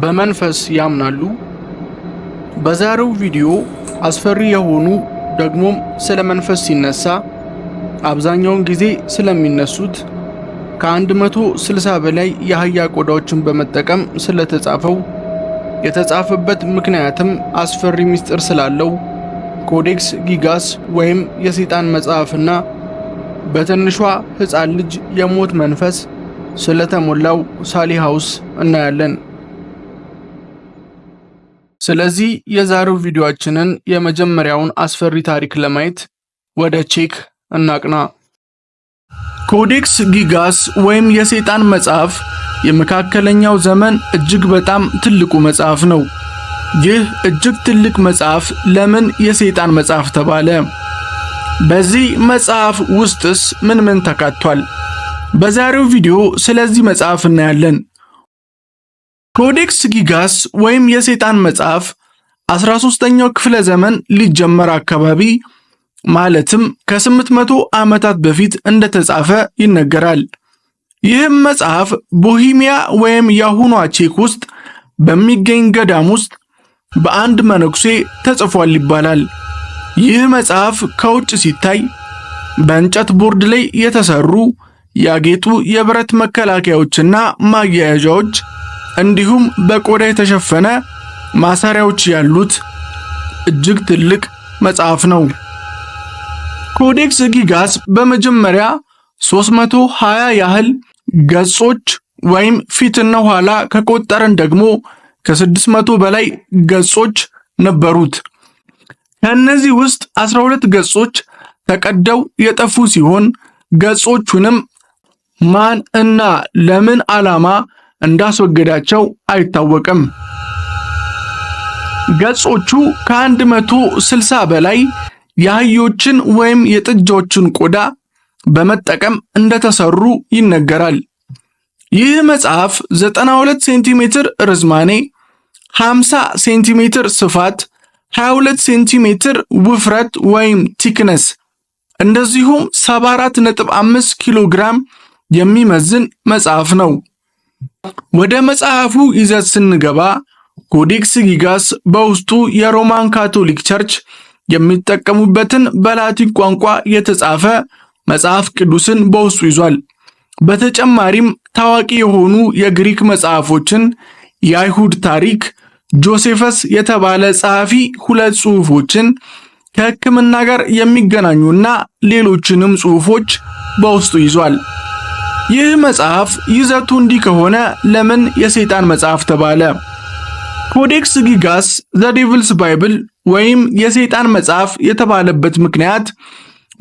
በመንፈስ ያምናሉ? በዛሬው ቪዲዮ አስፈሪ የሆኑ ደግሞም ስለ መንፈስ ሲነሳ አብዛኛውን ጊዜ ስለሚነሱት ከ160 በላይ የአህያ ቆዳዎችን በመጠቀም ስለተጻፈው፣ የተጻፈበት ምክንያትም አስፈሪ ምስጢር ስላለው ኮዴክስ ጊጋስ ወይም የሰይጣን መጽሐፍና በትንሿ ሕፃን ልጅ የሞት መንፈስ ስለተሞላው ሳሊ ሃውስ እናያለን። ስለዚህ የዛሬው ቪዲዮአችንን የመጀመሪያውን አስፈሪ ታሪክ ለማየት ወደ ቼክ እናቅና። ኮዴክስ ጊጋስ ወይም የሰይጣን መጽሐፍ የመካከለኛው ዘመን እጅግ በጣም ትልቁ መጽሐፍ ነው። ይህ እጅግ ትልቅ መጽሐፍ ለምን የሰይጣን መጽሐፍ ተባለ? በዚህ መጽሐፍ ውስጥስ ምን ምን ተካቷል? በዛሬው ቪዲዮ ስለዚህ መጽሐፍ እናያለን። ኮዴክስ ጊጋስ ወይም የሰይጣን መጽሐፍ 13ኛው ክፍለ ዘመን ሊጀመር አካባቢ፣ ማለትም ከ800 ዓመታት በፊት እንደተጻፈ ይነገራል። ይህም መጽሐፍ ቦሂሚያ ወይም የአሁኗ ቼክ ውስጥ በሚገኝ ገዳም ውስጥ በአንድ መነኩሴ ተጽፏል ይባላል። ይህ መጽሐፍ ከውጭ ሲታይ በእንጨት ቦርድ ላይ የተሰሩ ያጌጡ የብረት መከላከያዎችና ማያያዣዎች እንዲሁም በቆዳ የተሸፈነ ማሰሪያዎች ያሉት እጅግ ትልቅ መጽሐፍ ነው። ኮዴክስ ጊጋስ በመጀመሪያ 320 ያህል ገጾች ወይም ፊትና ኋላ ከቆጠርን ደግሞ ከ600 በላይ ገጾች ነበሩት። ከእነዚህ ውስጥ 12 ገጾች ተቀደው የጠፉ ሲሆን ገጾቹንም ማን እና ለምን ዓላማ እንዳስወገዳቸው አይታወቅም። ገጾቹ ከ160 በላይ የአህዮችን ወይም የጥጃዎችን ቆዳ በመጠቀም እንደተሰሩ ይነገራል። ይህ መጽሐፍ 92 ሴንቲሜትር ርዝማኔ፣ 50 ሴንቲሜትር ስፋት፣ 22 ሴንቲሜትር ውፍረት ወይም thickness እንደዚሁም 74.5 ኪሎ ግራም የሚመዝን መጽሐፍ ነው። ወደ መጽሐፉ ይዘት ስንገባ ኮዴክስ ጊጋስ በውስጡ የሮማን ካቶሊክ ቸርች የሚጠቀሙበትን በላቲን ቋንቋ የተጻፈ መጽሐፍ ቅዱስን በውስጡ ይዟል። በተጨማሪም ታዋቂ የሆኑ የግሪክ መጽሐፎችን፣ የአይሁድ ታሪክ፣ ጆሴፈስ የተባለ ጸሐፊ ሁለት ጽሑፎችን፣ ከሕክምና ጋር የሚገናኙና ሌሎችንም ጽሑፎች በውስጡ ይዟል። ይህ መጽሐፍ ይዘቱ እንዲህ ከሆነ ለምን የሰይጣን መጽሐፍ ተባለ? ኮዴክስ ጊጋስ the Devil's Bible ወይም የሰይጣን መጽሐፍ የተባለበት ምክንያት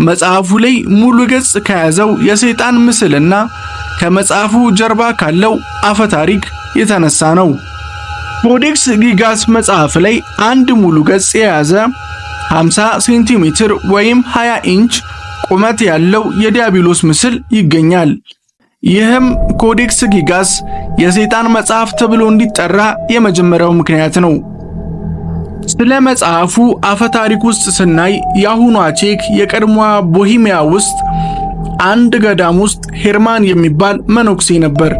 መጽሐፉ ላይ ሙሉ ገጽ ከያዘው የሰይጣን ምስልና ከመጽሐፉ ጀርባ ካለው አፈ ታሪክ የተነሳ ነው። ኮዴክስ ጊጋስ መጽሐፍ ላይ አንድ ሙሉ ገጽ የያዘ 50 ሴንቲሜትር ወይም 20 ኢንች ቁመት ያለው የዲያብሎስ ምስል ይገኛል። ይህም ኮዴክስ ጊጋስ የሰይጣን መጽሐፍ ተብሎ እንዲጠራ የመጀመሪያው ምክንያት ነው። ስለ መጽሐፉ አፈ ታሪክ ውስጥ ስናይ የአሁኗ ቼክ የቀድሞዋ ቦሂሚያ ውስጥ አንድ ገዳም ውስጥ ሄርማን የሚባል መነኩሴ ነበር።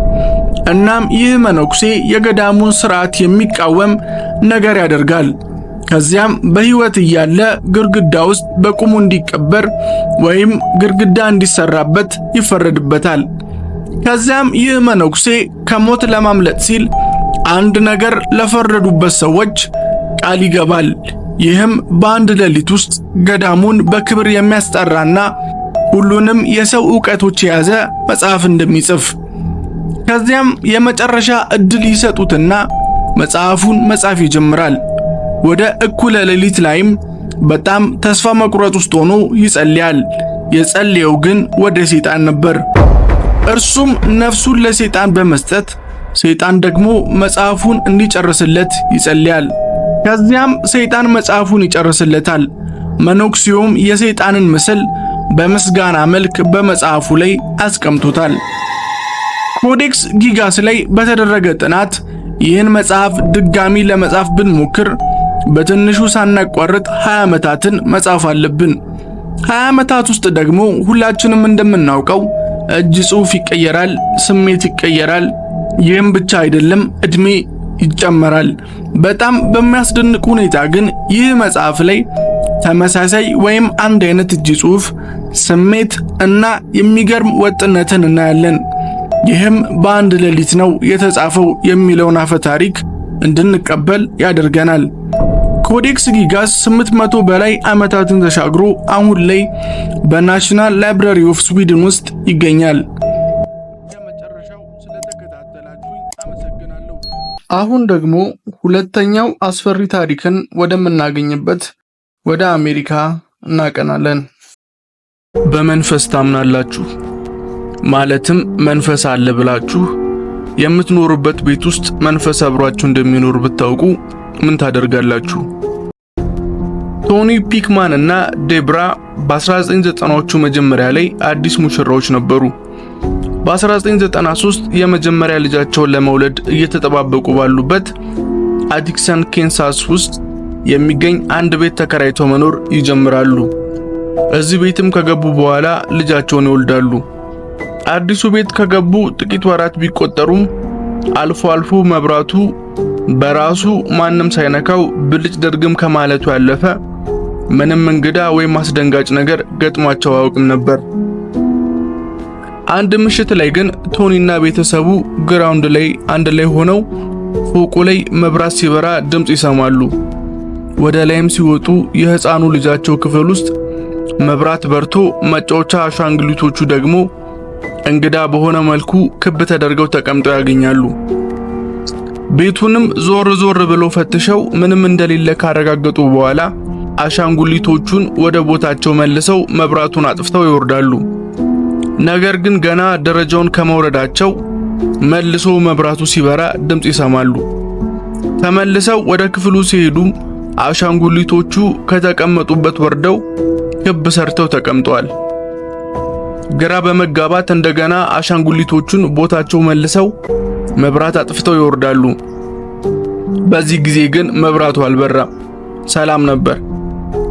እናም ይህ መነኩሴ የገዳሙን ስርዓት የሚቃወም ነገር ያደርጋል። ከዚያም በሕይወት እያለ ግድግዳ ውስጥ በቁሙ እንዲቀበር ወይም ግድግዳ እንዲሰራበት ይፈረድበታል። ከዚያም ይህ መነኩሴ ከሞት ለማምለጥ ሲል አንድ ነገር ለፈረዱበት ሰዎች ቃል ይገባል። ይህም በአንድ ሌሊት ውስጥ ገዳሙን በክብር የሚያስጠራና ሁሉንም የሰው ዕውቀቶች የያዘ መጽሐፍ እንደሚጽፍ። ከዚያም የመጨረሻ ዕድል ይሰጡትና መጽሐፉን መጻፍ ይጀምራል። ወደ እኩለ ሌሊት ላይም በጣም ተስፋ መቁረጥ ውስጥ ሆኖ ይጸልያል። የጸለየው ግን ወደ ሰይጣን ነበር። እርሱም ነፍሱን ለሰይጣን በመስጠት ሰይጣን ደግሞ መጽሐፉን እንዲጨርስለት ይጸልያል። ከዚያም ሰይጣን መጽሐፉን ይጨርስለታል። መነኩሴውም የሰይጣንን ምስል በምስጋና መልክ በመጽሐፉ ላይ አስቀምጦታል። ኮዴክስ ጊጋስ ላይ በተደረገ ጥናት ይህን መጽሐፍ ድጋሚ ለመጻፍ ብንሞክር በትንሹ ሳናቋርጥ 20 ዓመታትን መጻፍ አለብን። 20 ዓመታት ውስጥ ደግሞ ሁላችንም እንደምናውቀው እጅ ጽሑፍ ይቀየራል፣ ስሜት ይቀየራል። ይህም ብቻ አይደለም፣ እድሜ ይጨመራል። በጣም በሚያስደንቅ ሁኔታ ግን ይህ መጽሐፍ ላይ ተመሳሳይ ወይም አንድ አይነት እጅ ጽሑፍ፣ ስሜት እና የሚገርም ወጥነትን እናያለን። ይህም በአንድ ሌሊት ነው የተጻፈው የሚለውን አፈ ታሪክ እንድንቀበል ያደርገናል። Codex Gigas 800 በላይ ዓመታትን ተሻግሮ አሁን ላይ በ National Library of Sweden ውስጥ ይገኛል። አሁን ደግሞ ሁለተኛው አስፈሪ ታሪክን ወደምናገኝበት ወደ አሜሪካ እናቀናለን። በመንፈስ ታምናላችሁ? ማለትም መንፈስ አለ ብላችሁ የምትኖሩበት ቤት ውስጥ መንፈስ አብሯችሁ እንደሚኖር ብታውቁ ምን ታደርጋላችሁ? ቶኒ ፒክማን እና ዴብራ በ1990ዎቹ መጀመሪያ ላይ አዲስ ሙሽራዎች ነበሩ። በ1993 የመጀመሪያ ልጃቸውን ለመውለድ እየተጠባበቁ ባሉበት አዲክሰን ኬንሳስ ውስጥ የሚገኝ አንድ ቤት ተከራይተው መኖር ይጀምራሉ። እዚህ ቤትም ከገቡ በኋላ ልጃቸውን ይወልዳሉ። አዲሱ ቤት ከገቡ ጥቂት ወራት ቢቆጠሩም አልፎ አልፎ መብራቱ በራሱ ማንም ሳይነካው ብልጭ ድርግም ከማለቱ ያለፈ ምንም እንግዳ ወይም አስደንጋጭ ነገር ገጥሟቸው አያውቅም ነበር። አንድ ምሽት ላይ ግን ቶኒና ቤተሰቡ ground ላይ አንድ ላይ ሆነው ፎቁ ላይ መብራት ሲበራ ድምጽ ይሰማሉ። ወደ ላይም ሲወጡ የህፃኑ ልጃቸው ክፍል ውስጥ መብራት በርቶ መጫወቻ አሻንጉሊቶቹ ደግሞ እንግዳ በሆነ መልኩ ክብ ተደርገው ተቀምጠው ያገኛሉ። ቤቱንም ዞር ዞር ብለው ፈትሸው ምንም እንደሌለ ካረጋገጡ በኋላ አሻንጉሊቶቹን ወደ ቦታቸው መልሰው መብራቱን አጥፍተው ይወርዳሉ። ነገር ግን ገና ደረጃውን ከመውረዳቸው መልሶ መብራቱ ሲበራ ድምፅ ይሰማሉ። ተመልሰው ወደ ክፍሉ ሲሄዱ አሻንጉሊቶቹ ከተቀመጡበት ወርደው ክብ ሰርተው ተቀምጠዋል። ግራ በመጋባት እንደገና አሻንጉሊቶቹን ቦታቸው መልሰው መብራት አጥፍተው ይወርዳሉ። በዚህ ጊዜ ግን መብራቱ አልበራም፣ ሰላም ነበር።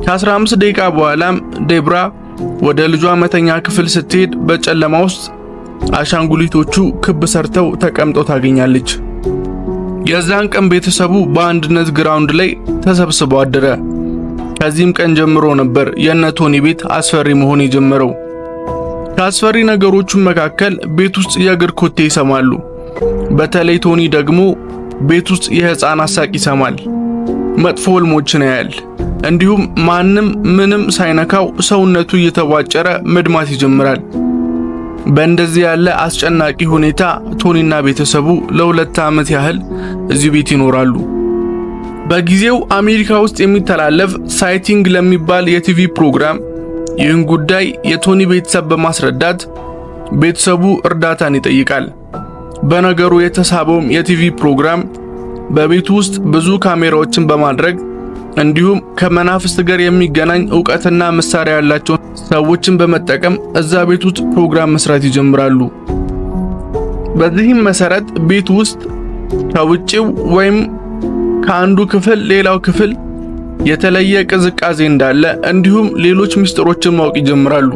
ከ15 ደቂቃ በኋላም ዴብራ ወደ ልጇ መተኛ ክፍል ስትሄድ በጨለማ ውስጥ አሻንጉሊቶቹ ክብ ሰርተው ተቀምጠው ታገኛለች። የዛን ቀን ቤተሰቡ በአንድነት ground ላይ ተሰብስበው አደረ። ከዚህም ቀን ጀምሮ ነበር የእነ ቶኒ ቤት አስፈሪ መሆን የጀመረው። ከአስፈሪ ነገሮቹ መካከል ቤት ውስጥ የእግር ኮቴ ይሰማሉ። በተለይ ቶኒ ደግሞ ቤት ውስጥ የሕፃናት ሳቅ ይሰማል። መጥፎ ህልሞችን ያያል። እንዲሁም ማንም ምንም ሳይነካው ሰውነቱ እየተቧጨረ መድማት ይጀምራል። በእንደዚህ ያለ አስጨናቂ ሁኔታ ቶኒና ቤተሰቡ ለ2 ዓመት ያህል እዚሁ ቤት ይኖራሉ። በጊዜው አሜሪካ ውስጥ የሚተላለፍ Sightings ለሚባል የቲቪ ፕሮግራም ይህን ጉዳይ የቶኒ ቤተሰብ በማስረዳት ቤተሰቡ እርዳታን ይጠይቃል። በነገሩ የተሳበውም የቲቪ ፕሮግራም በቤቱ ውስጥ ብዙ ካሜራዎችን በማድረግ እንዲሁም ከመናፍስት ጋር የሚገናኝ ዕውቀትና መሳሪያ ያላቸው ሰዎችን በመጠቀም እዛ ቤት ውስጥ ፕሮግራም መስራት ይጀምራሉ። በዚህም መሰረት ቤት ውስጥ ከውጪው ወይም ከአንዱ ክፍል ሌላው ክፍል የተለየ ቅዝቃዜ እንዳለ እንዲሁም ሌሎች ምስጢሮችን ማወቅ ይጀምራሉ።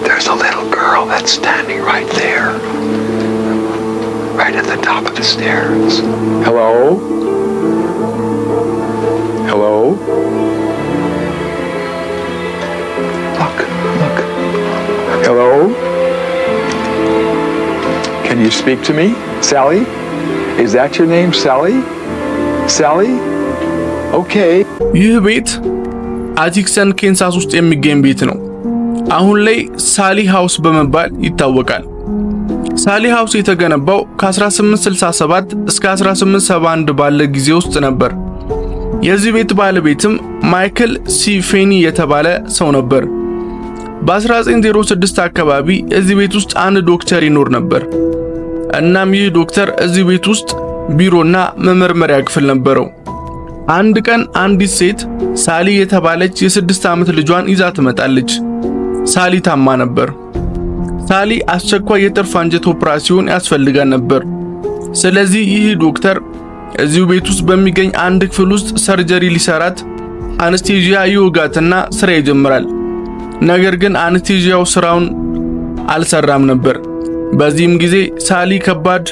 There's a little girl that's standing right there, right at the top of the stairs. Hello? Hello? Look, look. Hello? Can you speak to me? Sally? Is that your name, Sally? Sally? Okay. ይህ ቤት አቲክሰን ኬንሳስ ውስጥ የሚገኝ ቤት ነው። አሁን ላይ Sallie House በመባል ይታወቃል። Sallie House የተገነባው ከ1867 እስከ 1871 ባለ ጊዜ ውስጥ ነበር። የዚህ ቤት ባለቤትም ማይክል ሲ ፌኒ የተባለ ሰው ነበር። በ1906 አካባቢ እዚህ ቤት ውስጥ አንድ ዶክተር ይኖር ነበር። እናም ይህ ዶክተር እዚህ ቤት ውስጥ ቢሮና መመርመሪያ ክፍል ነበረው። አንድ ቀን አንዲት ሴት ሳሊ የተባለች የ6 ዓመት ልጇን ይዛ ትመጣለች። ሳሊ ታማ ነበር። ሳሊ አስቸኳይ የትርፍ አንጀት ኦፕራሲዮን ያስፈልጋት ነበር። ስለዚህ ይህ ዶክተር እዚሁ ቤት ውስጥ በሚገኝ አንድ ክፍል ውስጥ surgery ሊሰራት anesthesia ይወጋትና ስራ ይጀምራል። ነገር ግን anesthesia ው ስራውን አልሰራም ነበር። በዚህም ጊዜ ሳሊ ከባድ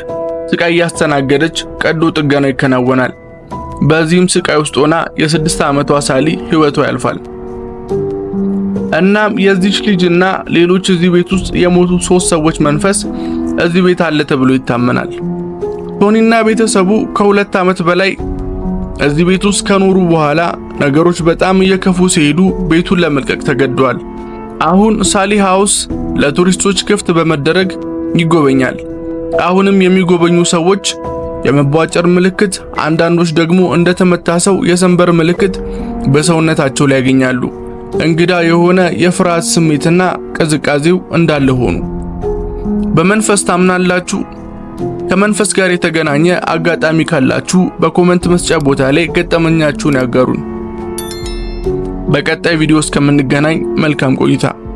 ስቃይ እያስተናገደች ቀዶ ጥገና ይከናወናል። በዚህም ስቃይ ውስጥ ሆና የ6 ዓመቷ ሳሊ ህይወቷ ያልፋል። እናም የዚች ልጅና ሌሎች እዚህ ቤት ውስጥ የሞቱ ሶስት ሰዎች መንፈስ እዚህ ቤት አለ ተብሎ ይታመናል። ቶኒና ቤተሰቡ ከ2 ዓመት በላይ እዚህ ቤት ውስጥ ከኖሩ በኋላ ነገሮች በጣም እየከፉ ሲሄዱ ቤቱን ለመልቀቅ ተገደዋል። አሁን ሳሊ House ለቱሪስቶች ክፍት በመደረግ ይጎበኛል። አሁንም የሚጎበኙ ሰዎች የመቧጨር ምልክት፣ አንዳንዶች ደግሞ እንደተመታ ሰው የሰንበር ምልክት በሰውነታቸው ላይ ያገኛሉ። እንግዳ የሆነ የፍርሃት ስሜትና ቅዝቃዜው እንዳለ ሆኑ። በመንፈስ ታምናላችሁ? ከመንፈስ ጋር የተገናኘ አጋጣሚ ካላችሁ በ comment መስጫ ቦታ ላይ ገጠመኛችሁን ያጋሩን። በቀጣይ ቪዲዮ እስከምንገናኝ መልካም ቆይታ።